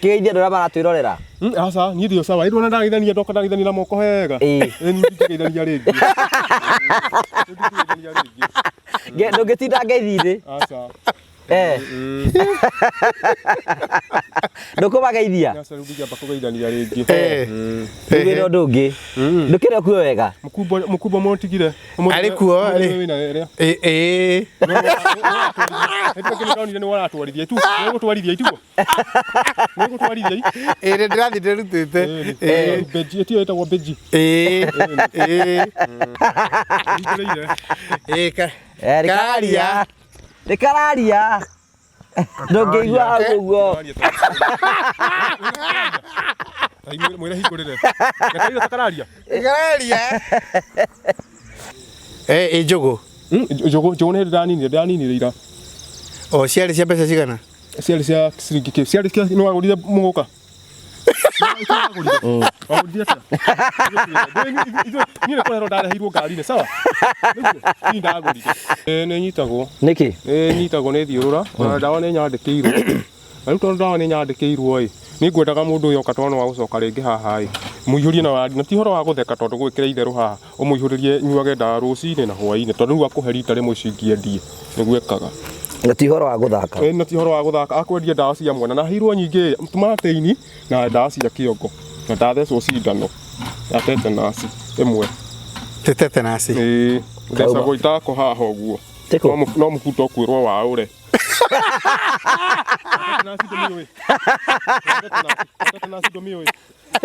Kĩgeithie andũ arĩa maratwĩrorera. Aca, niĩ ndio sawa. Ĩndĩ ona ndageithania ndoka ndageithania na moko wega. Ĩĩ. Ĩ ndingĩgeithania rĩngĩ. Ndingĩgeithania rĩngĩ. Ndũngĩtinda ngeithi-inĩ. Aca. Eh. Ndũkũmageithia. Aca rĩu ndingĩamba kũgeithania rĩngĩ. Eh. Rĩu wĩna ũndũ ũngĩ. Ndũkĩrĩ okuo wega. Mũkumbo mũkumbo mũtigire. Arĩ kuo, arĩ. Wĩna ĩrĩa. Ĩ ĩ. Nĩ ndonire nĩ waratwarithia tu. Nĩ gũtwarithia itiguo. Nĩ gũtwarithia. Ĩ nĩ ndĩrathiĩ ndĩrutĩte. Ĩ Benji ĩtio ĩtagwo benji. ĩ ĩ. Hingũrĩire. Ĩ ka. Eh, rĩkararia. Rĩkararia. Ndũngĩigua hau ũguo. Mwĩre hingũrĩre. Gataire takararia. Kararia. Eh, ĩ njũgũ. Njũgũ njũgũ nĩ ndĩraninire ndĩraninire ira. O ciarĩ cia mbeca cigana? Ciarĩ cia ciringi kĩ? Ciarĩ cia nĩ wagũrire mũgũka. Wagũrire atĩa? Niĩ nĩ kũrehwo ndareheirwo ngari-inĩ sawa? Nĩguo niĩ ndagũrire. Ĩ nĩ nyitagwo. Nĩkĩ? Nĩ nyitagwo nĩ thiũrũra ona ndawa nĩ nyandĩkĩirwo. Na rĩu tondũ ndawa nĩ nyandĩkĩirwo ĩ, nĩ ngwendaga mũndũ ũyũ oka tondũ nĩ wa gũcoka rĩngĩ haha ĩ, mũihũrie na na ti ũhoro wa gũtheka tondũ gwĩkĩra itherũ haha, ũmũihũrĩrie nyuage ndawa rũcinĩ na hwainĩ tondũ rĩu akũhe rita rĩmwe icio ingĩ endie, nĩguo ekaga. Na ti ũhoro wa gũthaka. Ĩ na ti ũhoro wa gũthaka akwendia ndawa cia mwana na aheirwo nyingĩ mateini na ndawa cia kĩongo na ndathecwo cindano ya tetanus ĩmwe. Ti tetanus. Ĩĩ, thecagwo itako haha ũguo. Tĩkũ? No mũbuto ũkwĩrwo waũre. Tetanus ndũmĩũĩ? Tetanus ndũmĩũĩ?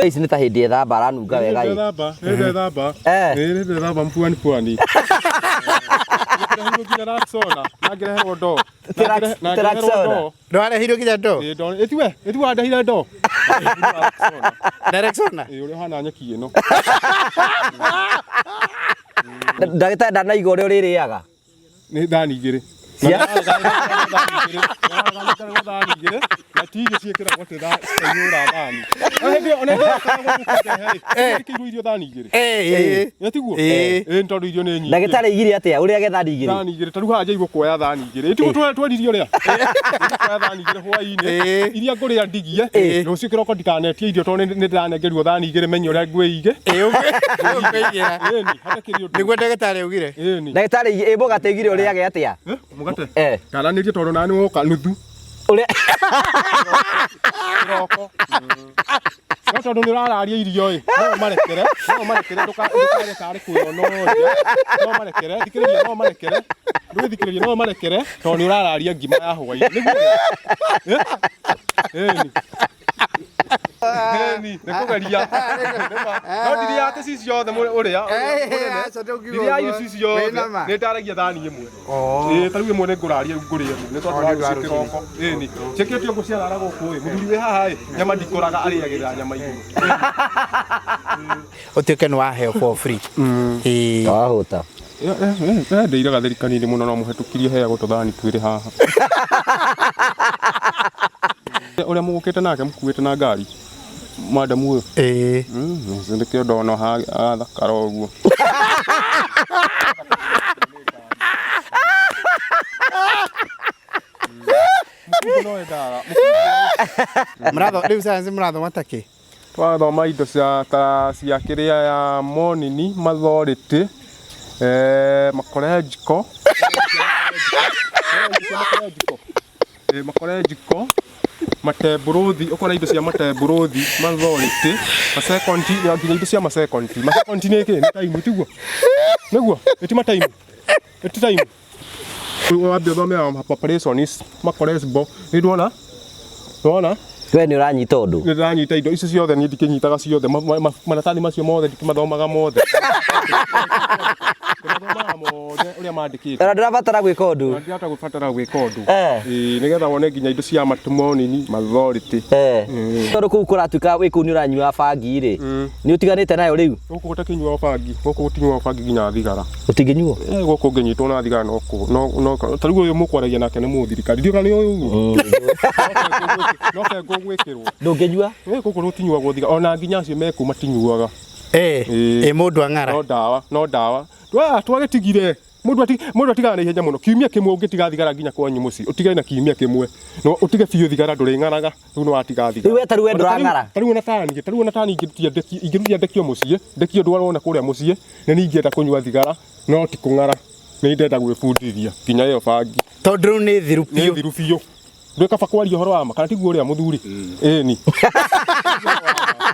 Ici nĩ ta hĩndĩ ethamba aranunga wega ĩ. Ndethamba, ndethamba. Eh. Ĩĩ ndethamba mpuani puani. Ngereheirwo nginya Rexona, na ngereherwo ndoo. Na Ti ngereherwo Rexona. ndoo. Ndwarehirwo nginya ndoo. Ĩĩ ndoo. Ĩtiwe, ĩtiwe wandehire ndoo. Rexona. Na Rexona. Ĩĩ ũrĩa ũhana nyeki ĩno. Ndagĩtarĩ ndanaigua ũrĩa ũrĩrĩaga. Nĩ thani igĩrĩ. Cia- Thani igĩrĩ na ti irio ciĩkĩragwo atĩ cikaiyũra thani. Ona hĩndĩ ĩyo- ona hĩndĩ ĩyo ũkoragwo ũkĩrehe rĩ, irio thani igĩrĩ. Ĩ Ĩ tiguo? Ĩĩ. Ĩĩ nĩ tondũ irio nĩ nyingĩ. Ndagĩtarĩ aigire atĩa? Ũrĩage thani igĩrĩ. Thani igĩrĩ ta rĩu haha njaigwo kuoya thani igĩrĩ. Ĩ tiguo tweririo ũrĩa? Njaigwo kuoya thani igĩrĩ hwainĩ. Ĩĩ. Iria ngũrĩa ndigie. Ĩĩ. Rũciũ kĩroko ndikanetie irio tondũ nĩ ndĩranengerio thani igĩrĩ menye ũrĩa ngwĩige. ĩ ũkwĩigĩra. Ĩni, hatakĩrĩ ũndũ. Nĩguo ndagĩtarĩ augire. Ĩni. Ndagĩtarĩ ĩ mũgate aigire ũrĩage atĩa? Eh, Mũgate. Eh. Ndaranĩrie tondũ nani woka nuthu. Ũrĩa Kĩroko. No tondũ nĩ ũrararia irio ĩ, no ũmarekere, no ũmarekere ndũkarĩa tarĩ kwĩonoria. No ũmarekere, thikĩrĩria, no ũmarekere. Ndũgĩthikĩrĩria, no ũmarekere tondũ nĩ ũrararia ngima ya hwainĩ. Nĩguo? Eh? Ĩni. Ĩni, nĩ kũgeria. Nĩma. No ndirĩaga atĩ ci ciothe ũrĩa. Aca ndũngiuga Ndirĩaga irio ũguo. ci ciothe. Wĩna ma? Nĩ ndaragia thani ĩmwe. Oh. Ĩĩ ta rĩu ĩmwe nĩ ngũraria rĩu ngũrĩe rĩu nĩ tondũ Oh, wa nĩ ũndũ wa rũciũ kĩroko. Ĩni. Njĩkĩte ũguo ciarara gũkũ ĩ, mũthuri wĩ haha ĩ, nyama ndikũraga arĩagĩrĩra nyama igũrũ. Ũtuĩke nĩ waheo for free. Ĩ. Wahũta. Ndeire gatheri kanini mũno no mũhetũkirie heagwo tũthani twĩrĩ haha. Ũrĩa mũgũkĩte nake mũkuĩte na ngari madamu ũyũ. Ĩ. Nĩkĩo ndona athakara ũguo. Mũkungu no endaga. Mũratho rĩu science mũrathoma ta kĩ? Twathoma indo cia ta cia kĩrĩa ya monini mathorĩtĩ makorenjiko makorenjiko matembũrũthi ũkona indo cia matembũrũthi mathorĩtĩ masekonti nginya indo cia masekonti masekonti nĩ kĩ nĩ taimu tiguo nĩguo ĩti mataimu ĩti taimu wambe ũthome operations makoresbo nĩ ndwona ndwona We nĩ ũranyita ũndũ. nĩ ndĩranyita indo ici ciothe niĩ ndikĩnyitaga ciothe maratathi macio mothe ndikĩmathomaga mothe ndĩmathomaga mothe ũrĩa mandĩkĩte Ona ndũrabatara gwĩka ũndũ. ndĩrahota gũbatara gwĩka ũndũ Eh. Ĩĩ, nĩgetha wone nginya indo cia matumonini mathority Eh. Tondũ kũu kũratuĩka wĩ kũu nĩ ũranyua bangi rĩ. Nĩ ũtiganĩte nayo rĩu? Gũkũ gũtakĩnyuagwo bangi, gũkũ gũtinyuagwo bangi nginya thigara. Gũtingĩnyuo? Eh, gũkũ ũngĩnyitwo na thigara no kũ no no ta rĩu ũyũ mũkwaragia nake nĩ mũthirikari. Ndiũĩ kana nĩ ũyũ ũguo. No bengo ũgwĩkĩrwo. Ndũngĩnyua? Eh, gũkũ gũtinyuagwo thigara ona nginya acio me kũu matinyuaga. Ĩ. Ĩĩ. Ĩ mũndũ ang'ara. No ndawa, no ndawa. Twagĩtigire. Mundu ati mundu atigaga na ihenya muno. Kiumia kimwe ungitiga thigara nginya kwanyu mucii utigane na kiumia kimwe. No utige biũ thigara ndũrĩng'araga rĩu nĩ watiga thigara. Rĩu we ta rĩu we Ona ta rĩu- ndũrang'ara. Ta rĩu ona tani ta rĩu ona tani ingĩrutia ndekio ingĩrutia ndekio mũciĩ ndekio ndwarwo na kũrĩa mũciĩ nĩ niĩ ingĩenda kũnyua thigara no ti kũng'ara nĩ ndenda gwĩbundithia nginya ĩyo bangi Tondũ rĩu nĩ thiru nĩ biũ. thiru biũ. Ndwĩ kaba kwaria ũhoro wa ma kana tiguo ũrĩa mũthuri? Ĩni.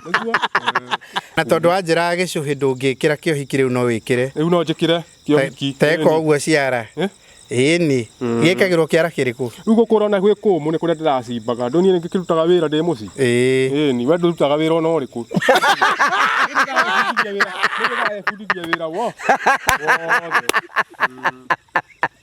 Nĩguo. Na tondũ wanjĩraga gĩcũhĩ ndũngĩkĩra kĩohiki rĩu no wĩkĩre. Rĩu no njĩkĩre kĩohiki. Teka ũguo ciara. Eh? Ĩni. Gĩkagĩrwo kĩara kĩrĩkũ? Rĩu gũkũ ũrona gwĩ kũmũ nĩ kũrĩa ndĩracimbaga ndũ niĩ ngĩkĩrutaga wĩra ndĩ mũciĩ. Ĩĩ. Ĩni we ndũrutaga wĩra ona ũrĩkũ. Nĩ ndĩraebundithia wĩra wothe.